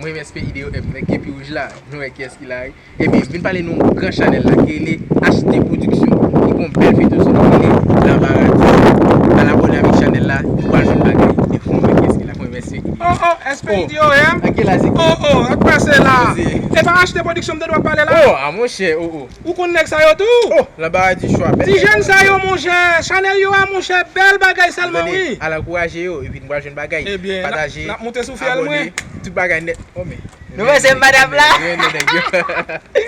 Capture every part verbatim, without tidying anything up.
M S P I D O M, nèg ki pi wouj la, nou wè kiyès ki la wi. Epi vin pale nou yon gran chanèl la ki rele H T Production, ki gon bèl feyton sou li ki rele Lanbara di Chwa. Al abòne avèk chanèl la, ou pral jwenn bagay, epi nou wè kiyès ki la. M S P I D O M. Oh, oh, S P I D O M. Ak ki la, se ki? Oh, oh, ak pase la. Se E pa H T Production m te dwe ap pale la. Oh, a monchè, oh, oh. Ou konn nèg sa yo tou? Oh, Lanbara di Chwa, bèl. Ti jèn sa yo, monchè, chanèl yo a, monchè, bèl bagay sèlman, wi. Al ankouraje yo, epi nou pral jwenn bagay. Ebyen, n ap, pataje, n ap moute sou fyèl mwen. Abòne, tout bagay nèt. Oh, men. Nou panse m pa t ap la?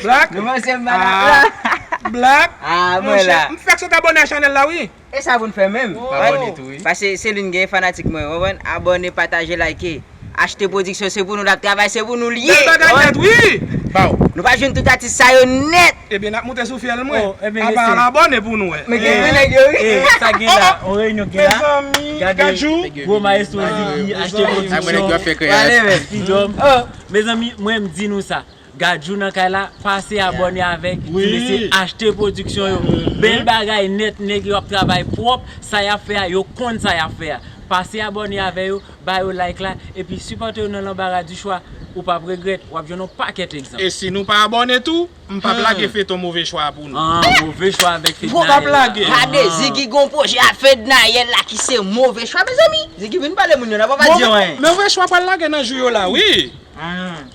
Black? Nou panse m pa t ap la? Ah, Black? Ah, mwen la. Monchè, m fèk sot abòne a chanèl la, wi. E sa pou n fè menm. Abòne tou, wi. Paske se li n gen fanatik mwen, konprann? Abòne, pataje, like. H T Production, se pou nou n ap travay, se pou nou l ye. Bèl bagay nèt, wi. Baw. Nou pa jwenn tout atis sa yo nèt. Ebyen, n ap moute sou fyèl mwen. Oh, ebyen, apa al abòne pou nou wè. Men gen nèg yo, wi. Eh, sa gen la, on reyinyon gen la. Mezanmi, gade, Gadjou. Gwo maestro Ziggy, H T Production. Ay, mwen nèg yo ap fè kreyas. Pale, men. Freedom. Oh. Mezanmi, mwen m di nou sa. Gadjou nan kay la, pase abòne avèk ti mesye H T Production yo. Bèl bagay nèt, nèg yo ap travay pwòp, sa y ap fè a, yo konn sa y ap fè a. Pase abòne avè yo, ba yo like la, epi sipòte yo nan Lanbara di Chwa, ou p ap regrèt, w ap jwenn yon pakèt egzanp. E si nou pa abòne tou, m p ap lage feyton Move Chwa pou nou. Ah, Move Chwa avèk Fednaelle. Gade, Ziggy gon pwojè ak Fednaelle la ki se Move Chwa, mezanmi. Ziggy vin pale moun yo, n ap pa di yo anyen. Move Chwa pral lage nan jou yo la, wi.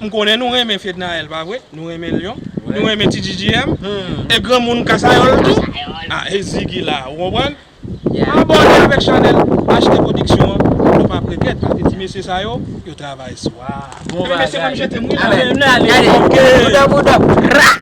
M konnen nou renmen Fednaelle, pa vre? Nou renmen Lion. Nou renmen T G G M. E granmoun Kasayòl tou. Ah, e Ziggy la, ou konprann? Abòne avèk chanèl H T Production an. Nou p ap regrèt, paske ti mesye sa yo, yo travay swa. Bon bagay. Mesye, pa m jete m, wi, la. Gade, boudòp, boudòp.